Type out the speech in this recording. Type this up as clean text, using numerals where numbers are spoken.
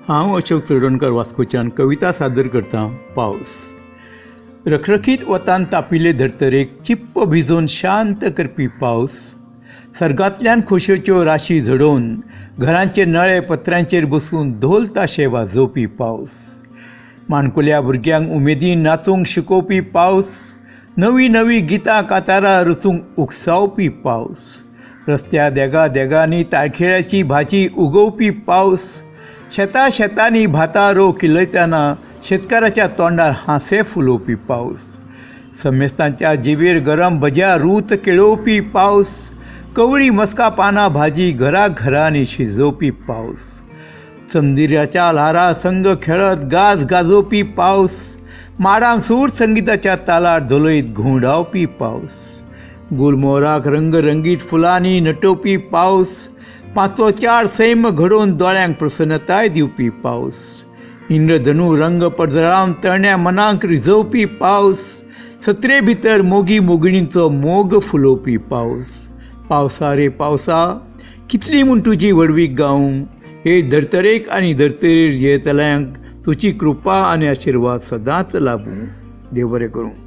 हांव अशोक चोडणकर वास्कोच्यान कविता सादर करतां. पावस. रखरखीत वतान तापिल्ले धर्तरेक चिप्प भिजोवन शांत करपी पावस, सर्गांतल्यान खोशयेच्यो राशी झडोवन घरांचे नळे पत्र्यांचेर बसून धोल ताशे वाजोवपी पावस, माणकुल्या भुरग्यांक उमेदीन नाचूंक शिकोवपी पावस, नवीं नवीं गितां कातारां रचूंक उकसावपी पावस, रस्त्या देगा देगांनी ताळखिळ्याची भाजी उगोवपी पावस, शेता शेतांनी भातां रोव किल्लयतना शेतकाराच्या तोंडार हांशें फुलोवपी पावस, समेस्तांच्या जिबेर गरम भज्या रूच केळोवपी पावस, कवळी मस्का पानां भाजी घरा घरांनी शिजोवपी पावस, चंदिराच्या ल्हारां संग खेळत गाज गाजोवपी पावस, माडांक सूर संगिताच्या तालार धोलयत घुंवडावपी पावस, गुलमोहराक रंगरंगीत फुलांनी नटोवपी पावस, पांचवोचार सैम घडोवन दोळ्यांक प्रसन्नताय दिवपी पावस, इंद्रधनू रंग परजळावन तरण्या मनांक रिझोवपी पावस, सत्रे भितर मोगी मोगिणींचो मोग फुलोवपी पावस. पावसा रे पावसा, कितली म्हूण तुजी व्हडवीक गावूं? हे धर्तरेक आनी धर्तरेर जियेतल्यांक तुजी कृपा आनी आशिर्वाद सदांच लाबूं. देव बरें करूं.